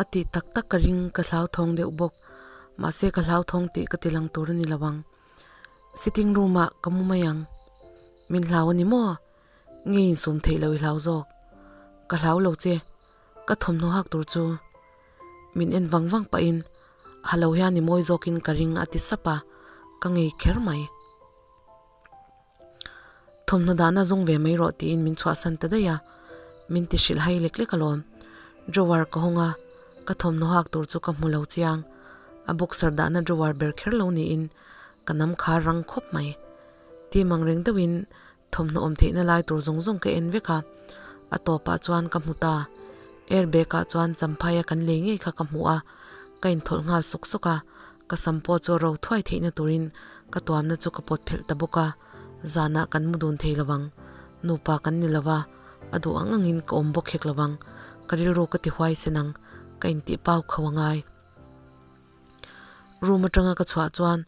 A tih tak tak ka ring ka hlauthawng deuh bawk. Mahse ka hlauthawng tih ka ti lang tur a ni lo ang. Sitting room ah ka mu mai ang. Min hlau a ni maw? Nge insum theih lo i hlau zawk? Ka hlau lo che. Ka thawmhnaw hak tur chu min en vang vang pahin ha lo hian i mawi zawkin ka ring a ti sap a, ka ngei kher mai. Thawmhnaw dahna zawng ve mai rawh tiin min chhuahsan ta daih a, min ti hrilh hai lek lek alawm. Drawer ka hawng a, ka thawmhnaw hak tur chu ka hmu lo chiang. A boxer dahna drawer ber kher lo niin ka nam khar rang khawp mai. Ti mang reng deuhin thawmhnaw awm theihna lai tur zawng zawng ka en vek a, a tawpah chuan ka hmu ta. Air bag ah chuan champhaia kan lei ngei kha ka hmu a, ka inthawlh nghal sawk sawk a, ka sam pawh chu ro thuai theihna turin ka tuamna chu ka pawt phelh ta bawk a, zanah kan mu dun thei lo ang, nupa kan ni lo va, a duh ang angin ka awm bawk hek lo ang, ka rilru ka ti huai sen ang, ka intih pau kho a ngai. Room atanga ka chhuah chuan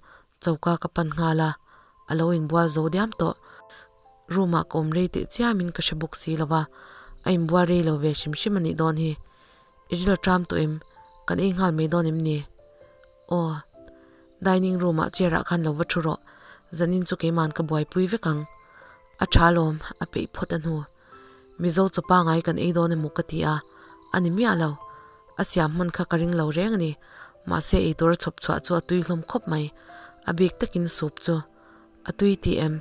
choka ka pan nghal a, a lo inbual zo diam tawh. Room ah ka awm rei teh chiamin ka hre bawk si lo va, a inbual rei lo ve hrim hrim a nih dawn hi. I ril a tram tawh em? Kan ei nghal mai dawn em ni? Aw. Dining room ah chair ah khan lo va thu rawh, zanin chu keiman ka buaipui vek ang. A tha lawm, a peih phawt a hnu. Mizo chaw pangai kan ei dawn emaw ka ti a, a ni miah lo. A siam hman kha ka ring lo reng a ni. Mahse eitur a chhawp chhuah chu a tui hlawm khawp mai. A bik takin soup chu a tui tih em?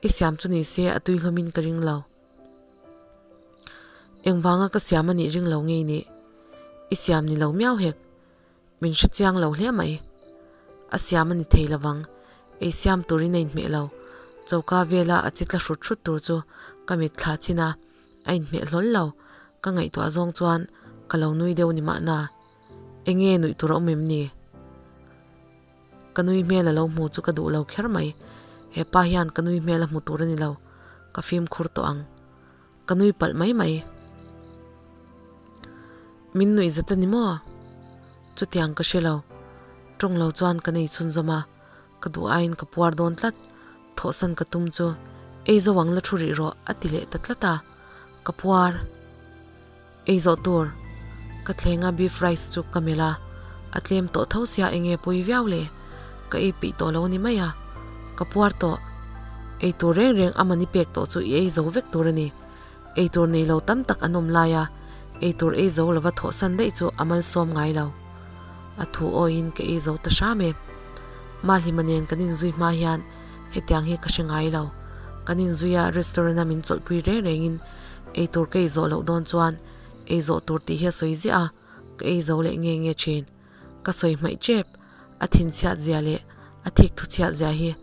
I siam chu ni se a tui hlawmin ka ring lo. Engvanga ka siam a nih ring lo ngei nih? I siam ni lo miau hek. Min hre chiang lo hle mai. A siam a ni thei lovang. Ei siam turin a inhmeh lo. Choka vela a chi tla hrut hrut tur chu ka mit thla chin a, a inhmeh hlawl lo. Ka ngaihtuah zawng chuan ka lo nui deuh ni mahna. Enge nuih tur a awm em ni? Ka nui hmel a lo hmu chu ka duh lo kher mai. He pa hian ka nui hmel a hmu tur a ni lo. Ka fimkhur tawh ang. Ka nui palh mai mai. Min nuih zat a ni maw? Chutiang ka hre lo. Tawng lo chuan ka nei chhunzawm a, ka duh aiin ka puar dawn tlat. Thawhsan ka tum chu ei zo ang la thu rih rawh a ti leh ta tlat a, ka puar. Ei zawh tur. Ka thlenga beef rice chu ka melh a, a tlem tawh tho sia enge pui viau le? Ka ei peih tawh lo ni mai a, ka puar tawh. Ei tur reng reng a mani pek tawh chu i ei zo vek tur a ni. Ei tur nei lo tam tak an awm lai a, ei tur ei zo lova thawhsan daih chu a malsawm ngai lo. A thu awiin ka ei zo ta hram e. Mahlima nen kan inzui hma hian hetiang hi ka hre ngai lo. Kan inzui a restaurant a min chawlhpui reng rengin ei tur ka ei zawh loh dawn chuan ei zawh tur tih hi a sawi ziah a, ka ei zo leh nge nge thin. Ka sawi hmaih tep, a thinchhiat zia leh a thik thuchhiat zia hi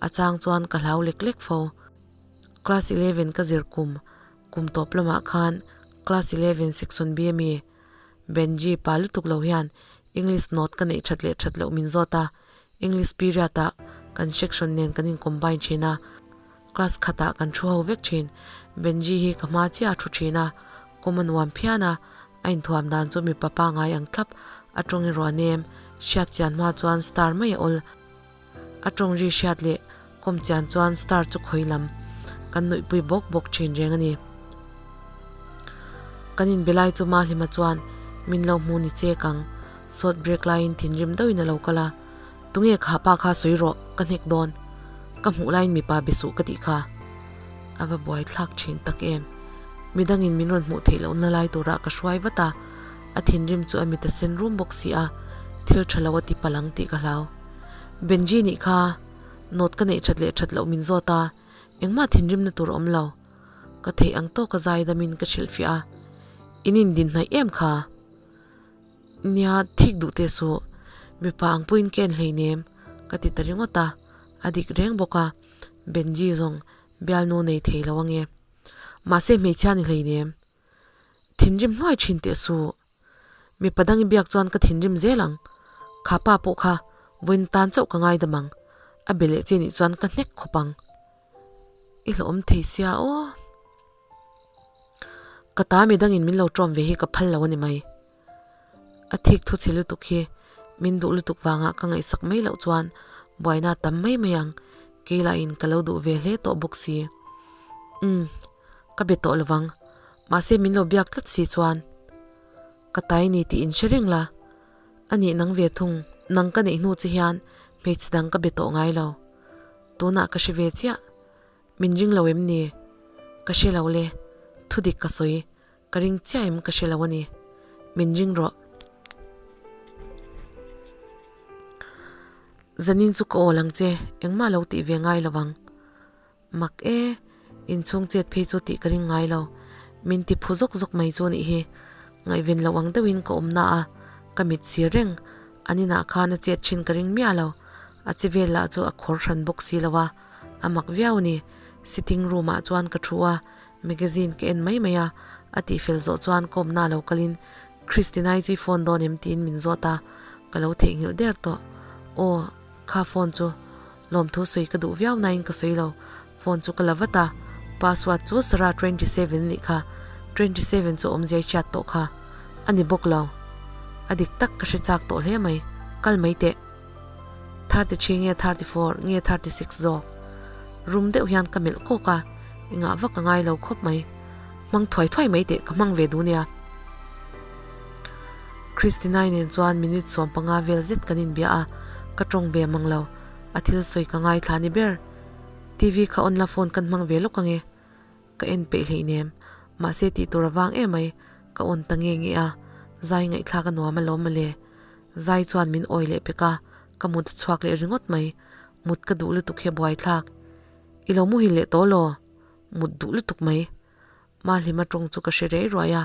a chang chuan ka hlau lek lek fo. Class 11 ka zir kum, kum tawp lamah khan Class 11 Section B ami Benji pa lutuk lo hian English note ka neih that leh that loh min zawt a, English period ah kan section nen kan in combine thin a, class khatah kan thu ho vek thin. Benji hi ka hma chiah a thu thin a, kawm a nuam phian a, a inthuam dan chu mipa pangai ang thlap, a tawng erawh a nem, hriat chian hma chuan star mai a awl. A tawng ri hriat leh kawm chian chuan star chu khawi lam kan nuihpui bawk bawk thin reng a ni. Kan inbe lai chu Mahlima chuan min lo hmu ni che kang, sawt break laiin thinrim deuhin a lo kal a, Tunge kha pa kha sawi rawh, ka hnek dawn. Ka hmuh laiin mipa be suh ka tih kha. A va buai thlak thin tak em. Midangin min rawn hmuh theih lohna lai turah ka hruai vat a, a thinrim chu a mit a sen rum bawk si a, thil tha lo a ti palh ang tih ka hlau. Benji nih kha note ka neih that leh that loh min zawt a, engmah thinrimna tur a awm lo. Ka theih ang tawka zai damin ka hrilhfiah a, In indin hnaih em kha? Nia, thik duh teh suh, mipa ang pawhin ka en hleinem, ka ti ta ringawt a, a dik reng bawk a, Benji zawng bialnu nei thei lo ange. Mahse hmeichhia ni hleinem. Thinrim hnuai thin teh suh. Mipa dang i biak chuan ka thinrim zel ang. Kha pa pawh kha vawiin tan chauh ka ngaidam ang. A be leh che nih chuan ka hnek khawp ang. I hlawhawm thei sia aw. Ka ta mi dangin min lo ṭawm ve hi ka phal lo a ni mai. A thik thu chhe lutuk hi min duh lutuk vangah ka ngaihsak mai loh chuan buaina tam mai mai ang. Kei lahin ka lo duh ve hle tawh bawk si. Umm, ka be tawh lovang. Mahse min lo biak tlat si chuan. Ka. Ka tai ni tih in hre reng la. A nih nang ve thung, nang ka neih hnu che hian hmeichhe dang ka be tawh ngai lo. Tunah ka hre ve chiah. Min ring lo em ni? Ka hre lo le. Thudik ka sawi. Ka ring chiah em ka hre lo a ni. Min ring rawh. Zanin chu ka awl ang che, engmah lo tih ve ngai lo ang. Mak e, inchhung chet phei chu tih ka ring ngai lo. Min ti phu zawk zawk mai chu nih hi. Ngaihven loh ang deuhin ka awm na a, ka mit sir reng. An inah khan a chet thin ka ring miah lo. A che vel lah chu a khawr hran bawk si lo a, a mak viau a ni. Sitting room ah chuan ka thu a, magazine ka en mai mai a, a tihfel zawh chuan ka awmna lo kalin Christinai chu i phone dawn em tiin min zawt a, ka lo theihnghilh der tawh. Aw, kha phone chu lawmthu sawi ka duh viau nain ka sawi lo, phone chu ka la vat a, password chu Sarah 27 nih kha, 27 chu awmzia i hriat tawh kha a ni bawk lo. A dik tak ka hre chak tawh hle mai, kal mai teh. 33 nge 34 nge 36 zawk? Rum deuh hian ka melh kawk a, engah vak a ngai lo khawp mai. Hmang thuai thuai mai teh ka hmang ve duh nia. Christinai nen chuan minute 15 vel zet kan inbia a, ka tawng ve mang lo. A thil sawi ka ngaithla ni ber. TV kha on la phone kan hmang ve lawk ange. Ka en peih hleinem. Mahse tih tur a vang em mai. Ka on ta nge nge a, zai ngaihthlak a nuam alawm mawle. Zai chuan min awi leh pek a, ka mut a chhuak leh ringawt mai. Mut ka duh lutuk hi a buaithlak. I lo muhil leh tawh law? Mut duh lutuk mai. Mahlima tawng chu ka hre rei ruai a,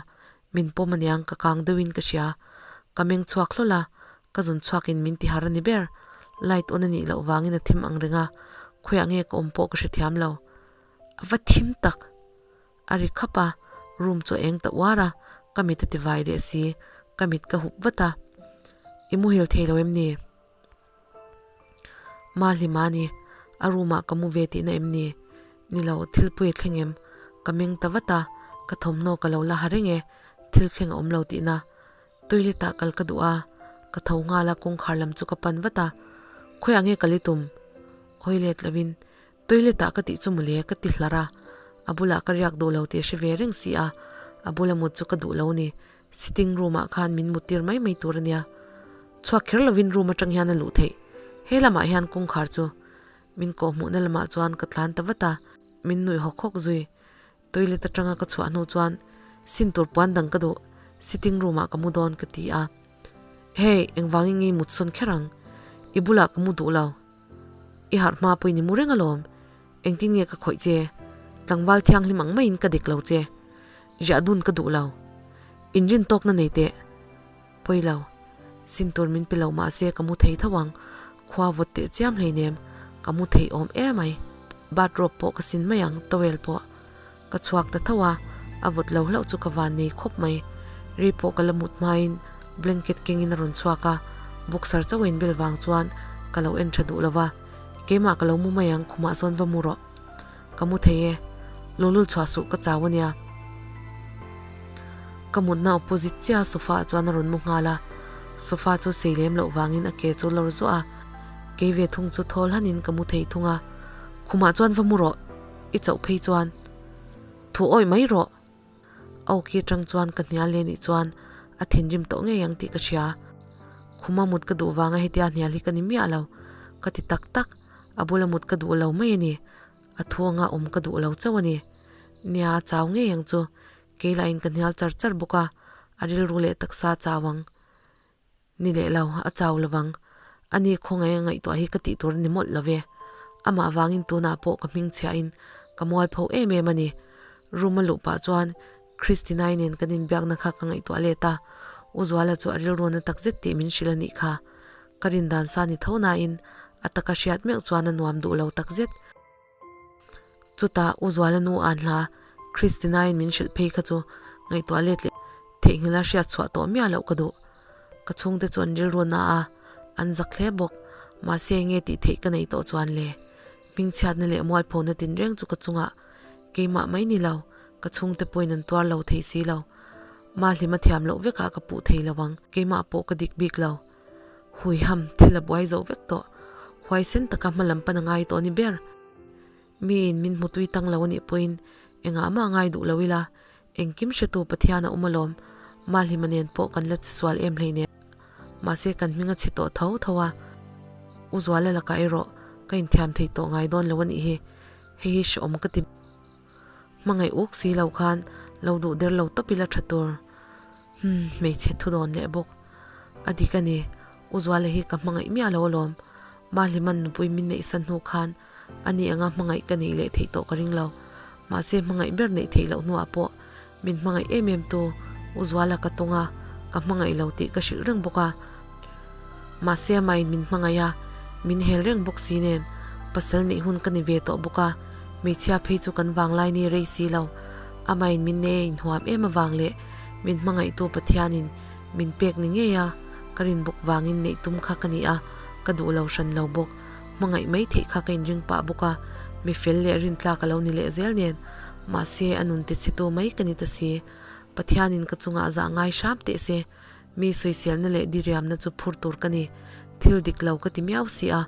min pawm aniang ka kang deuhin ka hria. Ka meng chhuak hlawl a, ka zun chhuakin min ti har a ni ber. Light on a nih loh vangin a thim ang reng a, khawiah nge ka awm pawh ka hrethiam lo. A va thim tak! A ri khap a, room chu a eng ta uar a, ka mit a ti vai leh si, ka mit ka hup vat a. I muhil thei lo em ni? Mahlima a ni, a room ah ka mu ve tihna em ni? Ni lo, thil pui a thleng em? Ka meng ta vat a, ka thawmhnaw ka lo la ha reng e, thil thleng a awm lo tihna. Toilet ah kal ka duh a, ka tho nghal a, kawngkhar lam chu ka pan vat a, Khawiah nge kal i tum? Hawi let lovin Toilet ah ka tih chu mawle ka ti hlar a, a bulah ka riak duh lo tih a hre ve reng si a, a bula mut chu ka duh lo ni, sitting room ah khan min mut tir mai mai tur a nia. Chhuak kher lovin room atang hian a luh theih, he lamah hian kawngkhar chu min kawh hmuhna lamah chuan ka tlan ta vat a, min nuih hawk hawk zui. Toilet atanga ka chhuah hnu chuan sin tur puan dang ka duh, sitting room ah ka mu dawn ka ti a, Hey, engvangin nge i mut sawn kher ang? I bulah ka mu duh lo. I harh hma pawhin i mu reng alawm. Engtin nge ka khawih che? Tlangval thianghlim ang maiin ka dik lo che. Riah dun ka duh lo. Inrin tawkna nei teh. Pawi lo. Sin tur min pe lo mahse ka mu thei tho ang. Khua vawt teh chiam hleinem. Ka mu thei awm emai. Bathrobe pawh ka sin mai ang, towel pawh. Ka chhuak ta tho a, a vawt lo hlauh chu ka van nei khawp mai. Ri pawh ka la mut hmain blanket kengin a rawn chhuak a, boxer chauh a inbel vang chuan ka lo en tha duh lo va, keimah ka lo mu mai ang khumah sawn va mu rawh. Ka mu thei e, lulul chhuah suh ka chau ania. Ka mutna opposite chiah a sofa ah chuan a rawn mu nghal a, sofa chu sei lem loh vangin a ke chu lawr zuah a, kei ve thung chu thawl hanin ka mu thei thung a, khumah chuan va mu rawh. I chauh phei chuan thu awih mai rawh. A awki atang chuan ka hnial leh nih chuan a thinrim tawh ngei ang tih ka hria. Khuma mut ka duh vanga hetia hnial hi ka ni miah lo. Ka ti tak tak, a bula mut ka duh lo mai a ni. A thu anga awm ka duh lo chauh a ni. Nia, a chau ngei ang chu. Kei lahin ka hnial char char bawk a, a rilru leh taksa a chau ang. Ni leh lo, a chau lovang. Ani khawngaih a ngaihtuah hi ka tih tur a ni mawlh lo ve. Amah vangin tunah pawh ka hmingchhiahin ka mualpho em em a ni. Room a luh pah chuan Christinai nen kan inbiakna kha ka ngaihtuah let a, U Zuala chu a rilru na takzet tih min hrilh a nih kha. Ka rindan sa ni tho nain a taka hriat meuh chuan a nuam duh lo takzet. Chutah U Zuala nu an hla Christina-in min hrilh phei kha chu ngaihtuah let leh theihnghilh a hriat chhuah tawh miah loh ka duh. Ka chhungte chu an rilru na a, an zak hle bawk. Mahse enge tih theih ka neih tawh chuan le? Hmingchhiatna leh mualphona tinreng chu ka chungah keimah mai ni lo, ka chhungte pawhin an tuar lo thei si lo. Mahlima thiam loh vekah ka puh thei lo ang, keimah pawh ka dik bik lo. Huiham, thil a buai zo vek tawh. Huaisen taka hma lam pan a ngai tawh a ni ber. Miin min hmu tui tang lo a nih pawhin engah mah a ngai duh lo ila, engkim hretu Pathian a awm alawm. Mahlima nen pawh kan la chisual em hleinem. Mahse kan hming a chhe tawh tho tho a. U Zuala lakah erawh ka inthiam thei tawh ngai dawn lo a nih hi. Hei hi hrehawm ka ti. Hmangaih uk si lo khan lo duh der lo tawp ila tha tur. Umm hmeichhe thu dawn leh bawk. A dik a ni. U Zuala hi ka hmangaih miah lo alawm. Mahliman nupui min neih san hnu khan a ni anga hmangaih ka neih leh theih tawh ka ring lo. Mahse hmangaih ber neih theih loh hnuah pawh min hmangaih em em tu U Zuala ka tawng a, ka hmangaih lo tih ka hrilh reng bawk a. Mahse amahin min hmangaih a, min hel reng bawk si nen pasal neih hun ka ni ve tawh bawk a, hmeichhia phei chu kan vanglai ni rei si lo. Amahin min nei a inhuam em avang leh min hmangaihtu Pathianin min pek ni ngei a, ka rin bawk vangin neih tum kha ka ni a, ka duh lo hran lo bawk. Hmangaih mai theih kha ka inring pah bawk a, mi fel leh rintlak a lo ni leh zel nen, mahse a nun tichhetu mai ka ni ta si. Pathianin ka chungah zah ngai hram teh se, mi sawiselna leh diriamna chu phur tur ka ni. Thil dik lo ka ti miau si a,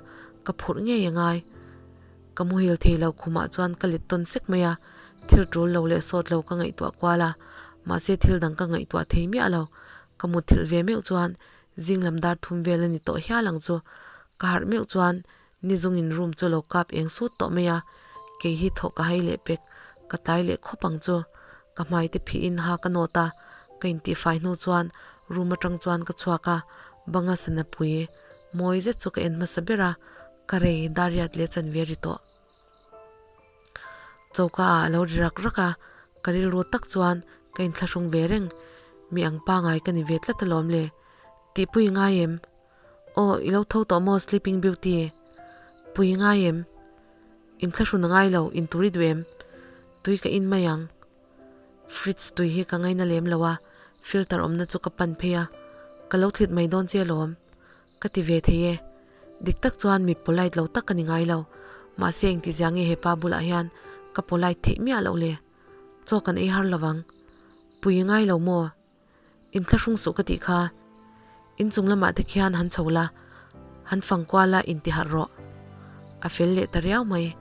ka phurh ngei a ngai. Ka muhil thei lo khumah chuan ka let tawn sek mai a, thil tul lo leh sawt lo ka ngaihtuah kual a, mahse thil dang ka ngaihtuah thei miah lo. Ka mutthilh ve meuh chuan Zing lam dar thum vel a ni tawh hial ang chu. Ka harh meuh chuan nizungin room chu lo kap eng sut tawh mai a, kei hi thawh ka hai leh pek, ka tlai leh khawp ang chu. Ka hmai te phihin ha ka nawt a, ka intihfai hnu chuan room atang chuan ka chhuak a, banga sana pui mawi zet chu ka en hmasa ber a, ka rei dar riat leh chanve ri tawh. Choka ah a lo ri rak rak a, ka rilru tak chuan ka inthlahrung ve reng, mi ang pangai ka ni ve tlat alawm le. Tihpui ngai em? Aw, i lo tho tawh maw Sleeping Beauty? Pui ngai em? Inthlahrun a ngai lo, intur i duh em? Tui ka in mai ang. Fridge tui hi ka ngaina lem lo a, filter awmna chu ka pan phei a, ka lo thlit mai dawn che alawm. Ka ti ve thei e. Dik tak chuan mi polite lo tak ka ni ngai lo. Mahse engtizia nge hepa bulah hian ka polite theih miah loh le? Chaw kan ei har lovang. Pui i ngai lo maw? Inthlahrung suh ka tih kha. Inchung lamah te khian han chho la, han fang kual a inti harh rawh. A fel leh ta riau mai.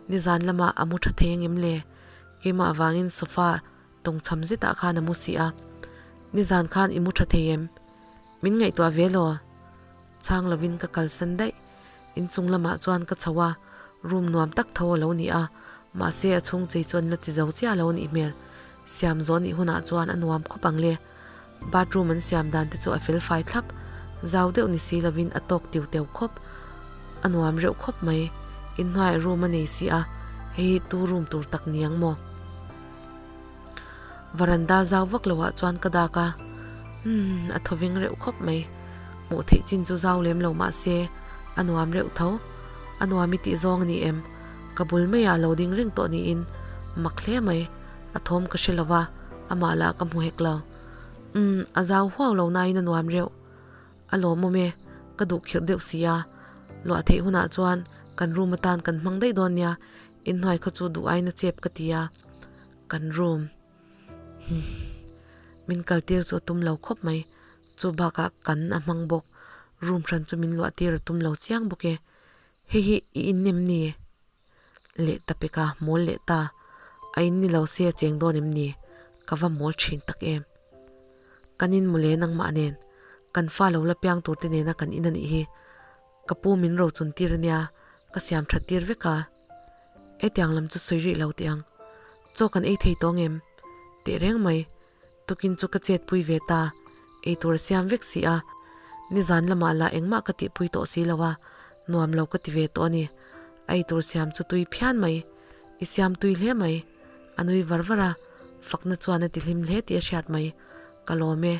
Nizan lamah a mu tha thei angem le? Keimah avangin sofa tawngchham zetah khan a mu si a. Nizan khan i mu tha thei em? Min ngaihtuah ve law? Chhang lovin ka kalsan daih. Inchung lamah chuan ka chho a, room nuam tak tho a lo ni a, mahse a chhung chei chuan la ti zo chiah lo nih hmel. Siam zawh nih hunah chuan a nuam khawp ang le. Bathroom an siam dan te chu a fel fai thlap, zau deuh ni si lovin a tawk tiu teu khawp. A nuam reuh khawp mai. Inhnuaiah room a nei si a, hei hi tu room tur tak ni ang maw? Varanda zau vak lo ah chuan ka dak a, umm a thaw veng reuh khawp mai. Hmuh theih chin chu zau lem lo mah se a nuam reuh tho. A nuam i tih zawng a ni em? Ka bul maiah a lo ding reng tawh niin mak hle mai. A thawm ka hre lo va, amah lah ka hmu hek lo. Umm a zau huau lo nain a nuam reuh. A lawmawm e, ka duh khirh deuh si a. Luah theih hunah chuan kan room atan kan hmang daih dawn nia, inhnuai khaw chu duh aiin a chep ka ti a. Kan room min kal tir chu a tum lo khawp mai, chu bakah kan a hmang bawk, room hran chu min luah tir a tum lo chiang bawk e, hei hi i in em ni? Leh ta peka mawl leh ta, a in ni lo se a cheng dawn em ni? Ka va mawl thin tak em. Kan in mawle nangmah nen, kan fa lo la piang tur te nena kan in a nih hi, ka pu min ro chun tir ania, ka siam that tir vek a. Hetiang lam chu sawi rih lo teh ang. Chaw kan ei thei tawng em? Teh reng mai. Tukin chu ka chet pui ve ta. Ei tur a siam vek si a. Nizan lamah lah engmah ka tihpui tawh si lo a, nuam lo ka ti ve tawh a ni. A ei tur siam chu tui phian mai. I siam tui hle mai. A nui var var a, fakna chuan a ti hlim hle tih a hriat mai. Ka lawm e.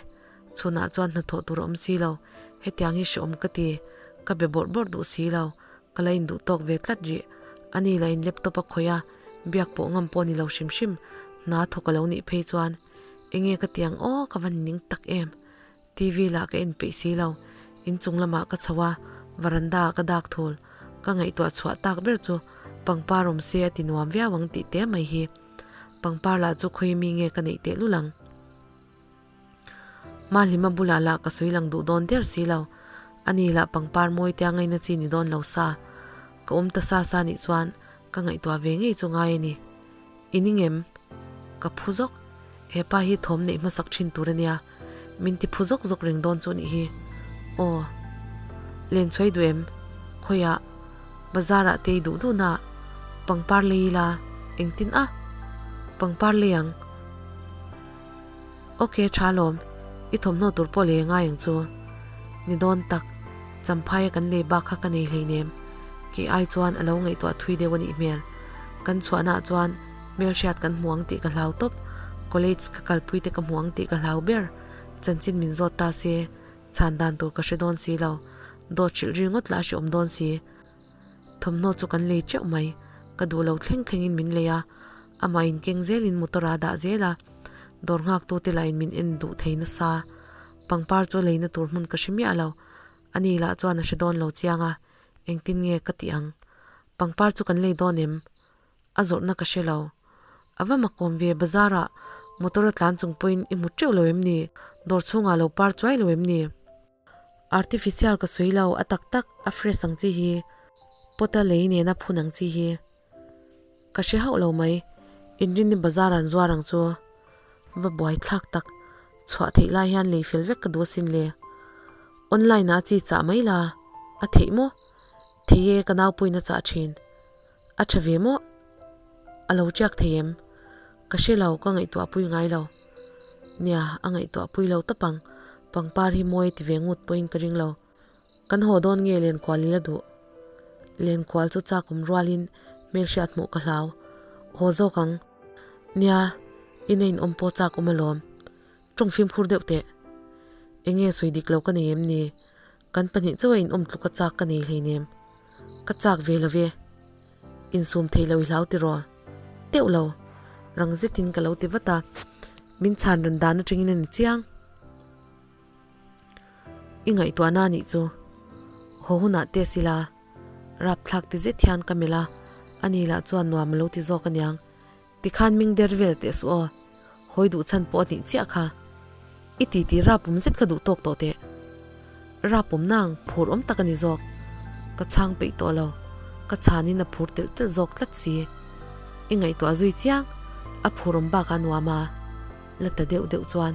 Chhunah chuan hnathawh tur a awm si lo. Hetiang hi hreawm ka ti. Ka be bawrh bawrh duh si lo. Ka la induh tawk ve tlat rih. Ani la in laptop a khawih a, biak pawh ngam pawh ni lo hrim hrim. Hna thawk a lo nih phei chuan enge ka ti ang aw ka va ning tak em. TV lah ka en peih si lo. Inchung lamah ka chho a, varanda ah ka dak thul. Ka ngaihtuah chhuah tak ber chu pangpar awm se a ti nuam viau ang tih te mai hi. Pangpar lah chu khawi mi nge ka neih tehlul ang. Mahlima bulah lah ka sawi lang duh dawn der si lo. Ani lah pangpar mawi tia ngaina chi ni dawn lo sa. Ka awm ta sa sa nih chuan ka ngaihtuah ve ngei chu ngai a ni. I ning em? Ka phu zawk. Hepa hi thawm neih hmasak thin tur a nia. Min ti phu zawk zawk reng dawn chu nih hi. Aw. Len chhuai duh em? Khawiah? Bazar ah te i duh duh na pangpar lei ila engtin a? Pangpar lei ang. Ok tha lawm, i thawmhnaw tur pawh lei a ngai ang chu. Ni dawn tak, champhaia kan nei bak kha ka nei hleinem. Kei ai chuan a lo ngaihtuah thui deuh a nih hmel. Kan chhuahna ah chuan hmelhriat kan hmu ang tih ka hlau tawp, college ka kalpui te ka hmu ang tih ka hlau ber. Chanchin min zawt ta se, chhan dan tur ka hre dawn si lo, dawt hrilh ri ngawt lah a hreawm dawn si. Thawmhnaw chu kan lei teuh mai, ka duh lo thleng thlengin min lei a, amah in keng zelin motor ah a dah zel a, dawr nghaktute lahin min en duh thei nasa. Pangpar chu a leina tur hmun ka hre miah lo, ani lah chuan a hre dawn lo chiang a, engtin nge ka tih ang? Pangpar chu kan lei dawn em? A zawrhna ka hre lo. A va makawm ve, bazar ah motor a tlan chung pawhin i hmu teuh lo em ni? Dawr chhungah lo par chuai lo em ni? Artificial ka sawi lo, a tak tak, a fresh ang chi hi. Pot a lei nena phun ang chi hi. Ka hre hauh lo mai, inrinni bazar an zuar ang chu. Va buai thlak tak, chhuah theih lai hian lei fel vek ka duh asin le. Online ah chi chah mai la, a theih maw? Thei e, ka naupuiin a chah thin. A tha ve maw? A lo tiak thei em? Ka hre lo, ka ngaihtuah pui ngai lo. Nia, a ngaihtuah pui lo tawp ang. Pangpar hi mawi ti ve ngut pawhin ka ring lo. Kan haw dawn nge Lenkual i la duh? Lenkual chu chak awm rualin hmelhriat hmuh ka hlau. Haw zawk ang. Nia, ina in awm pawh chak awm alawm. Tawng fimkhur deuh teh. Enge sawi dik lo ka nei em ni? Kan pahnih chauh a inawm tluk a chak ka nei hleinem. Ka chak ve lo ve. Insum thei lo i hlau tiraw? Teuh lo. Rang zetin ka lo ti vat a. Min chhan rawn dan atangin a ni chiang. I ngaihtuahna anih chu. Haw hunah test ila. Rapthlak ti zet hian ka melh a, ani lah chuan nuam a lo ti zawk aniang. Tikhan ming der vel teh suh aw, hawi duh chhan pawh a hnih chiah kha. I titi rapawm zet kha duh tawk tawh teh. Rapawm nang phur awm tak a ni zawk. Ka chhang peih tawh lo, ka chhanin a phur telh telh zawk tlat si. I ngaihtuah zui chiang, a phur awm bakah nuam a la ta deuh deuh chuan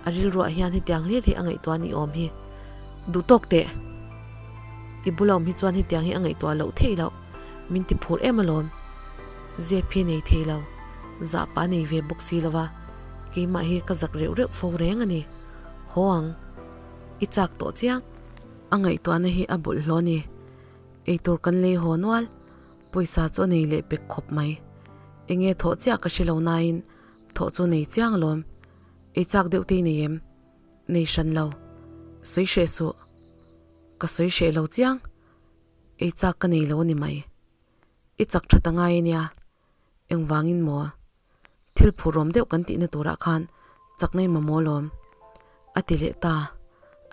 a rilruah hian hetiang hlir hi a ngaihtuah ni awm hi. Duh tawk teh. I bula awm hi chuan hetiang hi a ngaihtuah loh theih loh. Min ti phur em alawm. Zep hi nei thei lo, zah pah nei ve bawk si lo va, keimah hi ka zak reuh reuh fo reng a ni. Haw ang. I chak tawh chiang. A ngaihtuahna hi a bawlhhlawh a ni. Eitur kan lei haw nual, pawisa chu a nei leh pek khawp mai. Enge thawh chiah ka hre lo nain thawh chu nei chiang alawm. Ei chak deuh te i nei em? Nei hran lo. Sawi hreh suh. Ka sawi hreh lo chiang. Ei chak ka nei lo a ni mai. I chak tha ta ngai a nia. Engvangin maw? Thil phurawm deuh kan tihna turah khan chakna i mamawh lawm. A ti leh ta.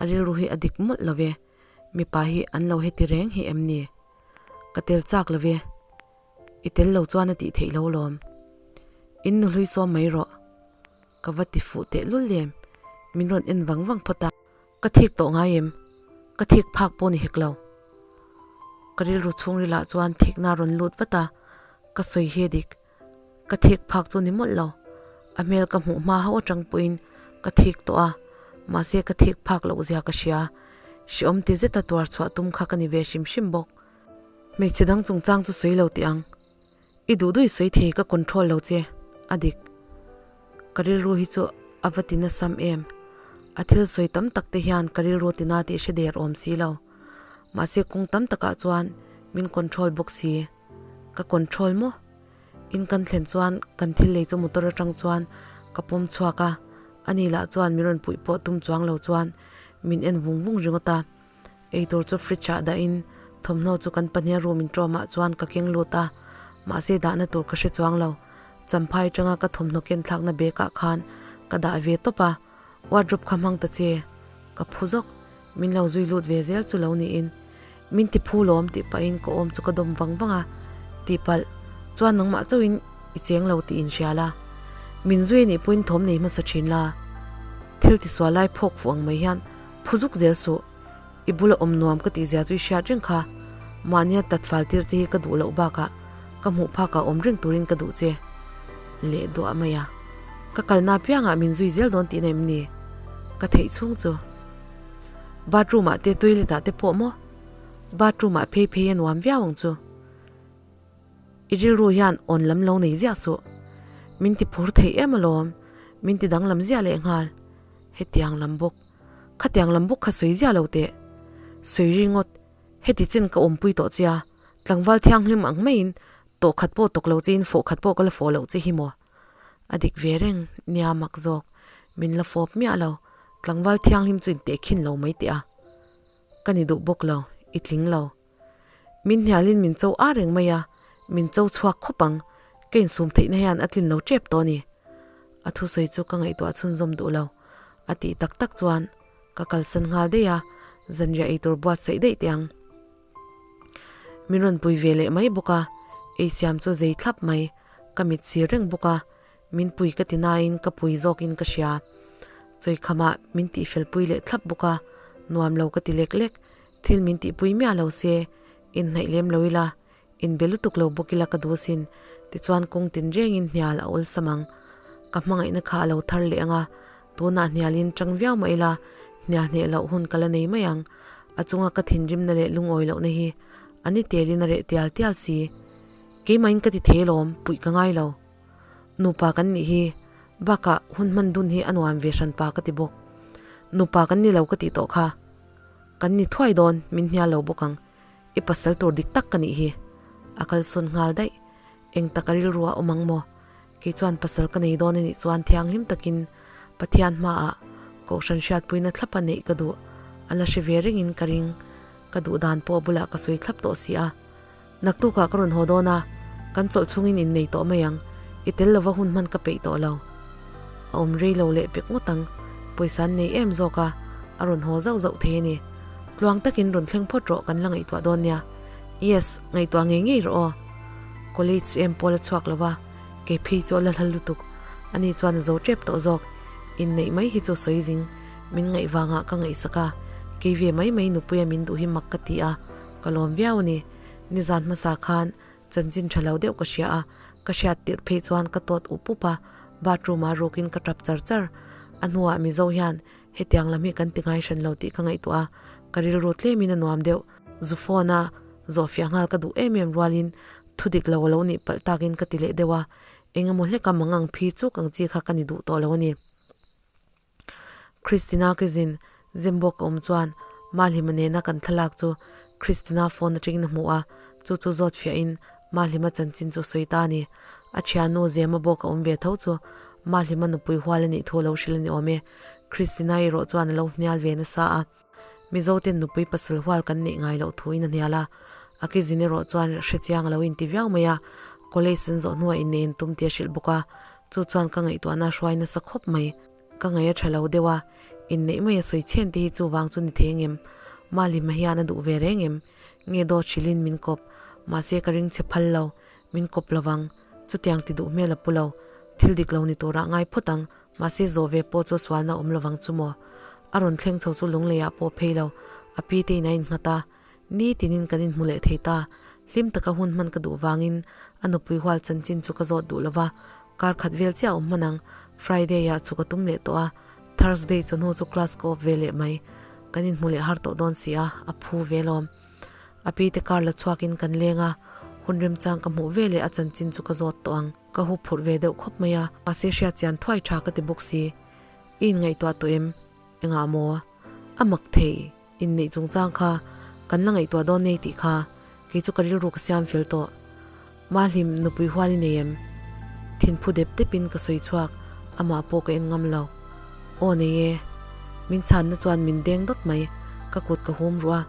A rilru hi a dik mawlh lo ve. Mipa hi an lo heti reng hi em ni? Ka tel chak lo ve. I tel lo chuan a tih theih lo lawm. In nu hlui sawm mai rawh. Ka va ti fuh tehlul lem. Min rawn en vang vang phawt a. Ka thik tawh ngai em? Ka thik phak pawh ni hek lo. Ka rilru chhungrilah chuan thikna a rawn lut vat a, ka sawi hi a dik. Ka thik phak chu ni mawlh lo. A hmel ka hmuh hma hauh atang pawhin ka thik tawh a, mahse ka thik phak loh zia ka hria. Hreawm ti zeta tuar chhuah tum kha ka ni ve hrim hrim bawk. Hmeichhe dang chungchang chu sawi lo tih ang. I duh duh i sawi thei ka control lo che a dik. Ka rilru hi chu a va ti nasam em. A thil sawi tam tak te hian ka rilru tina tih hre der awm si lo. Mahse kawng tam takah chuan min control bawk si. Ka control maw? In kan thlen chuan kan thil lei chu motor atang chuan ka pawm chhuak a, ani lah chuan min rawn puih pawh tum chuang lo chuan min en vung vung ringawt a. Eitur chu fridge ah dahin thawmhnaw chu kan pahnih a room inṭawm ah chuan ka keng lut a, mahse dahna tur ka hre chuang lo. Champhai atanga ka thawmhnaw ken thlakna bag ah khan ka dah ve tawp a, wardrobe kha hmang ta che. Ka phu zawk, min lo zui lut ve zel chu lo niin. Min ti phu lawm tih pahin ka awm chu ka dawm vang vang a, tihpalh chuan nangmah chauhin i cheng lo tih inhria la, min zui anih pawhin thawm nei hmasa thin la. Thil tisual lai phawk fuh ang mai hian Phu zuk zel suh, i bula awm nuam ka tih zia chu i hriat reng kha. Mahnia tat fal tir che hi ka duh loh bakah ka hmuh phakah awm reng turin ka duh che. Leh duah mai a. Ka kalna apiangah min zui zel dawn tihna em ni? Ka theih chhung chu. Bathroom ah te toilet ah te pawh maw? Bathroom ah phei phei a nuam viau ang chu. I rilru hian awn lam lo nei ziah suh. Min ti phur thei em alawm, min ti danglam ziah leh nghal. Hetiang lam bawk, khatiang lam bawk kha sawi ziah lo teh. Sawi ringawt, heti chen ka awmpui tawh che a, tlangval thianghlim ang maiin tawh khat pawh tawk lo chein fawh khat pawh ka la fawh loh che hi maw? A dik ve reng, nia mak zawk, min la fawp miah lo, tlangval thianghlim chu intehkhin lo mai teh a. Ka ni duh bawk lo, i tling lo. Min hnialin min cho ar reng mai a, min cho chhuak khawp ang, ka insum theihna hian a tlin lo tep tawh a ni. A thusawi chu ka ngaihtuah chhunzawm duh lo, a tih tak tak chuan ka kalsan nghal daih a, zanriah eitur buatsaih daih teh ang. Min rawn pui ve leh mai bawk a, eisiam chu zei thlap mai, ka mit sir reng bawk a, min pui ka ti nain ka pui zawkin ka hria. Chawikhamah min tihfel pui leh thlap bawk a, nuam lo ka ti lek lek, thil min tihpui miah lo se, inhnaih lem lo ila, inbe lutuk lo bawk ila ka duh asin, tichuan kawng tinrengin hnial a awlsam ang. Ka hmangaihna kha a lo thar leh ang a, Tunah hnialin tang viau mah ila, hnial hneh loh hun ka la nei mai ang. A chunga ka thinrimna leh lungawi lohna hi a ni telin a reh tial tial si. Keimahin ka ti thei alawm, puih ka ngai lo. Nupa kan nih hi, bakah hun hman dun hi a nuam ve hran pa ka ti bawk. Nupa kan ni lo ka tih tawh kha. Kan ni thuai dawn, min hnial lo bawk ang. I pasal tur dik tak ka nih hi. A kalsawn nghal daih. Eng tak a rilru a awm ang maw? Kei chuan pasal ka nei dawn a nih chuan thianghlim takin Pathian hmaah Kohhran hriatpuina thlapa neih ka duh a la hre ve rengin ka ring. Ka duh dan pawh bulah ka sawi thlap tawh si a. Naktukah ka rawn haw dawn a, kan chawlh chhungin innei tawh mai ang, i tel lova hun hman ka peih tawh lo. A awm rei lo leh pek ngawt ang, pawisa an nei em zawk a, a rawn haw zauh zauh thei a ni. Tluang takin rawn thleng phawt rawh kan la ngaihtuah dawn nia. Yes, ngaihtuah ngei ngei rawh aw. College em pawl a chhuak lo va, kei phei chu a la hla lutuk. Ani chuan a zo tep tawh zawk. Inneih mai hi chu sawi zing, min ngaih vangah ka ngaihsak a, kei ve mai mai nupuia min duh hi mak ka ti a, ka lawm viau a ni. Nizan hmasa khan chanchin tha lo deuh ka hria a, ka hriat tirh phei chuan ka tawt up up a, bathroom ah rukin ka tap char char. A hnuah Mizo hian hetiang lam hi kan ti ngai hran lo tih ka ngaihtuah a, ka rilru tlemin a nuam deuh. Zu phone a zawhfiah nghal ka duh em em rualin thu dik lo a lo nih palh takin ka ti leh deuh a, eng emaw hleka mangang phi chuk ang chi kha ka ni duh tawh lo a ni. Christina Kizin Zembawk a awm chuan Mahlima nena kan thlalak chu Christina phone atangin a hmu a, chu chu zawt fiahin Mahlima chanchin chu sawi ta a ni. A thiannu Zema bawk a awm ve tho chu Mahlima nupui hual a nih thu a lo hrilh a ni awm e. Christina erawh chuan a lo hnial ve nasa a. Mizo ten nupui pasal hual kan neih ngai loh thuin a hnial a, a kizin erawh chuan hrechiang a lo inti viau mai a, college an zawh hnuah innei an tum tih a hrilh bawk a, chu chuan ka ngaihtuahna a hruai nasa khawp mai. Ka ngaih a tha lo deuh a, inneih mai a sawi chhen te hi chuvang chu ni thei angem? Malima hian a duh ve reng em? Nge dawt hrilhin min kawp, mahse ka ring chhe phal lo, min kawp lovang, chutiang ti duh hmel a pu lo, thil dik lo ni turah ngai phawt ang, Mahse zawh ve pawh chu sualna awm lovang chu maw? A rawn thleng chho chu lungleiah pawh phei lo, a pi te in a innghat a, ni tinin kan inhmu leh thei ta. Hlim taka hun hman ka duh vangin a nupui hual chanchin chu ka zawt duh lova, kar khat vel chiah a awm hman ang. Friday ah chu ka tum leh tawh a, Thursday chawhnu chu class ka off ve leh mai. Kan inhmu leh har tawh dawn si a, a phu ve lawm. A pi te kar la chhuakin kan leng a, hun remchang ka hmuh ve leh a chanchin chu ka zawt tawh ang. Ka hu phurh ve deuh khawp mai a, mahse hriat chian thuai tha ka ti bawk si. I inngaihtuah tawh em? Engah maw? A mak thei, inneih chungchang kha kan la ngaihtuah dawn nei tih kha kei chu ka rilru ka siam fel tawh. Mahlim nupui hual i nei em? Thinphu dep depin ka sawi chhuak, amah pawh ka en ngam lo. Aw nei e. Min chhanna chuan min deng dawt mai, ka kut ka hum ruh a.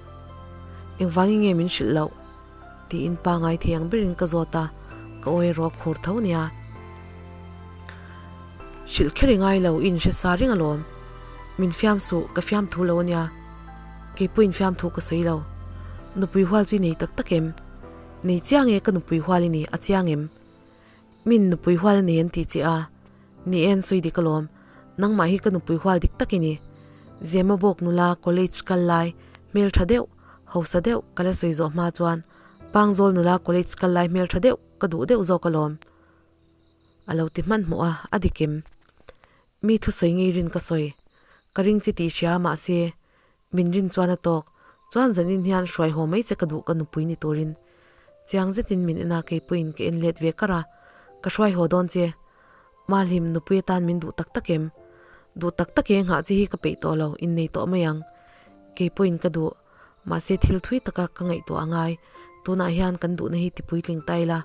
Engvangin nge min hrilh loh? Tiin pangai thei ang berin ka zawt a, ka awi erawh a khur tho nia. Hrilh kher i ngai lo, i inhre sa reng alawm. Min fiam suh, ka fiam thu lo ania. Kei pawhin fiam thu ka sawi lo. Nupui hual chu i nei tak tak em? Nei chiang e, ka nupui hual i ni, a chiang em? Min nupui hual a nei an ti che a, ni e an sawi dik alawm, nangmah hi ka nupui hual dik tak i ni. Zema bawk nula college kal lai, hmeltha deuh, hausa deuh ka la sawi zawh hma chuan Pangzawl nula college kal lai hmeltha deuh ka duh deuh zawk alawm. A lo ti hmanhmawh a, a dik em? Mi thusawi ngei rin ka sawi. Ka ring chi tih hria mahse min rin chuan a tawk. Chuan zanin hian hruai haw mai che ka duh ka nupui ni turin. Chiang zetin min en a keipawhin ka en let ve kar a. Ka hruai haw dawn che. Mahlim nupui atan min duh tak tak em? Duh tak tak e nghah chi hi ka peih tawh lo, innei tawh mai ang. Keipawhin ka duh. Mahse thil thui taka ka ngaihtuah a ngai. Tunah hian kan duhna hi ti puitling ta ila,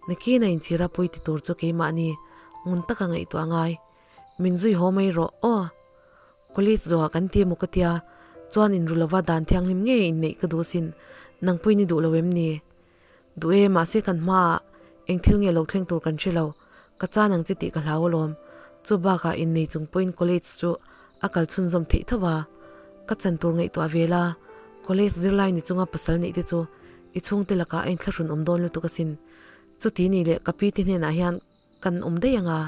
nakina inchhira pui ti tur chu keimahni ngun taka ngaihtuah a ngai. Min zui haw mai rawh aw. College zawhah kan ti emaw ka tia, chuan inru lova dan thianghlim nge inneih ka duh sin, nangpui ni duh lo em ni? Duh e, mahse kan hmaah eng thil nge lo thleng tur kan hre lo, ka chan ang che tih ka hlau alawm. Chu bakah innei chung pawhin college chu a kal chhunzawm theih tho a, ka chan tur ngaihtuah ve la, college zirlai ni chunga pasal neih te chu i chhungte lakah a inthlahrun awm dawn lutuk asin. Chuti ni leh ka pi te hnenah hian kan awm daih anga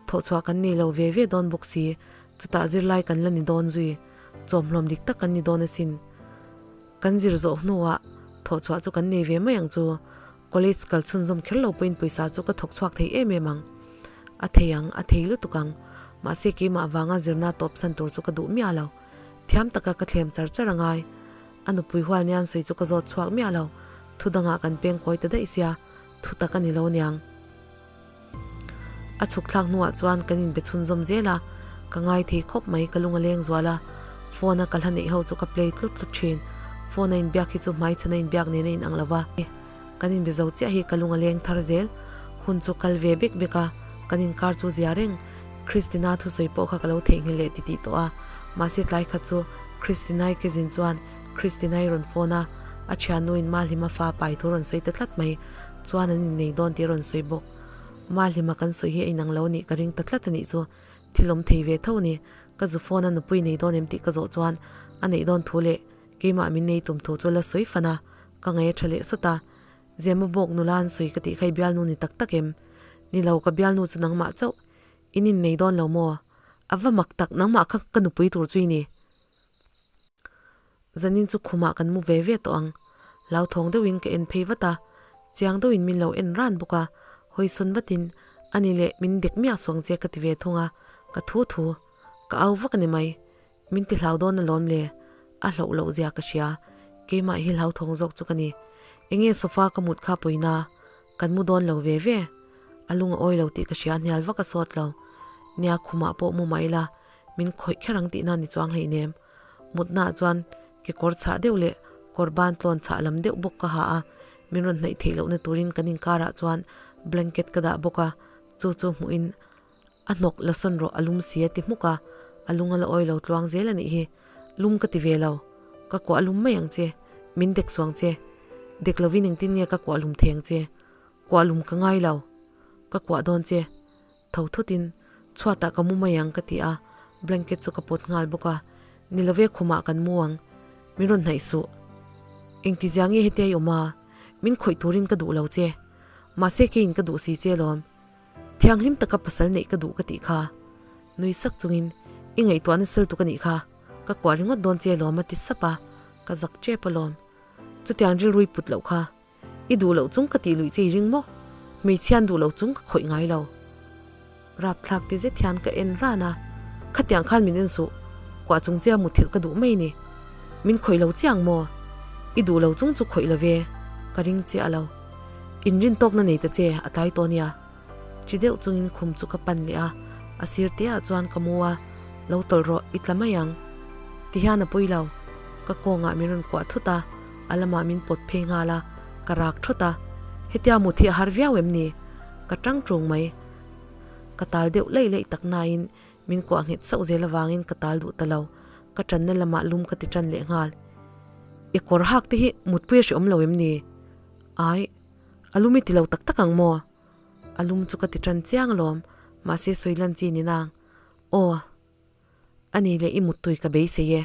thawhchhuah kan nei lo ve ve dawn bawk si, chutah zirlai kan la ni dawn zui, chawmhlawm dik tak kan ni dawn asin. Kan zir zawh hnuah thawhchhuah chu kan nei ve mai ang chu, college kal chhunzawm kher lo pawhin pawisa chu ka thawk chhuak thei em em ang. A thei ang, a thei lutuk ang, mahse keimah vanga zirna tawpsan tur chu ka duh miah lo, thiam taka ka thlem char char a ngai. A nupui hual nian sawi chu ka zawt chhuak miah lo, thu dangah kan peng kawi ta daih sia, thu tak a ni lo niang. A chhuk thlak hnuah chuan kan inbe chhunzawm zel a, ka ngai thei khawp mai ka lung a leng zual a, phone a ka hla neih ho chu ka play tlut tlut thin, phone a inbiak hi chu hmaichhan a inbiak nen a inang lo va, kan inbe zo chiah hi ka lung a leng thar zel, hun chu kal ve bek bek a, kan inkar chu zia reng, Christina thusawi pawh kha ka lo theihnghilh leh titih tawh a, mahse tlai khat chu Christina-i ke zin chuan Christina-i rawn phone a, a thiannuin Mahlima fa pai thu rawn sawi ta tlat mai, chuan an innei dawn tih a rawn sawi bawk. Mahlima kan sawi hi a inang lo nih ka ring ta tlat a nih chu, thil awm thei ve tho a ni. Ka zu phone a nupui nei dawn em tih ka zawh chuan a neih dawn thu leh keimah min nei tum thu chu la sawi fan a, ka ngaih a tha leh sawt a. Zema bawk nula an sawi ka tih kha i bialnu ni tak tak em? Ni lo, ka bialnu chu nangmah chauh in innei dawn lo maw? A va mak tak, nangmah kha ka nupui tur chu i ni. Zanin chu khumah kan mu ve ve tawh ang. Hlauthawng deuhin ka en phei vat a, chiang deuhin min lo en ran bawk a, hawisawn vatin a ni leh min dek miah suang che ka ti ve thung a, ka thu thu, ka au vak a ni mai. Min ti hlau dawn alawm le, a hlauh loh zia ka hria, keimah hi hlauthawng zawk chu ka ni. Enge sofa ka mut kha pawina, kan mu dawn lo ve ve. A lung a awi lo tih ka hria hnial vak a sawt lo. Nia khumah pawh mu mah ila, min khawih kher ang tihna ni chuang hleinem. Mutnaah chuan kekawr chhah deuh leh kawr ban tlawn chhah lam deuh bawk ka ha a, min rawn hnaih theih lohna turin kan inkarah chuan blanket ka dah bawk a, chu chu hmuhin a hnawk la sawn rawh a lum si a ti hmuk a, a lung a la awi lo tluang zel a nih hi. Lum ka ti ve lo, ka kuah lum mai ang che, min dek suang che, dek lovin engtin nge ka kuah lum thei ang che, kuah lum ka ngai lo, ka kuah dawn che. Tho thutin chhuatah ka mu mai ang ka ti a, blanket chu ka pawt nghal bawk a, ni love khumah kan mu ang, min rawn hnaih suh. Engtizia nge hetia i awm a, min khawih turin ka duh lo che, mahse keiin ka duh si che alawm, thianghlim taka pasal neih ka duh ka tih kha. Nui sak chungin, I ngaihtuahna sel tuk a nih kha, ka kuah ringawt dawn che alawm a ti sap a, ka zak tep alawm. Chutiang rilrui put loh kha. I duh loh chung ka tih luih che i ring maw? Hmeichhian duh loh chung ka khawih ngai lo. Rapthlak ti zet hian ka en ran a, Khatiang khan min en suh, kuah chung che a muthilh ka duh mai ni. Min khawih lo chiang maw? I duh lo chung chu khawih lo ve, ka ring chiah lo. Inrin tawkna nei ta che, a tlai tawh nia. Chi deuh chungin khum chu ka pan leh a, a sir te ah chuan ka mu a, Lo tawlh rawh, i tla mai ang. Ti hian a pawi lo. Ka kawngah min rawn kuah thut a, a lamah min pawt phei nghal a, ka rak thawt a. Hetia mut hi a har viau em ni? Ka tang tung mai. Ka tal deuh laih laih tak nain min kuah nghet sauh zel avangin ka tal duh ta lo. Ka tanna lamah lum ka ti tan leh nghal. I kawr hak te hi mutpui a hreawm lo em ni? Ai, a lum i ti lo tak tak ang maw? A lum chu ka ti tan chiang alawm, mahse sawi lan chi ni nang. Aw, a ni leh i muttui ka beisei e.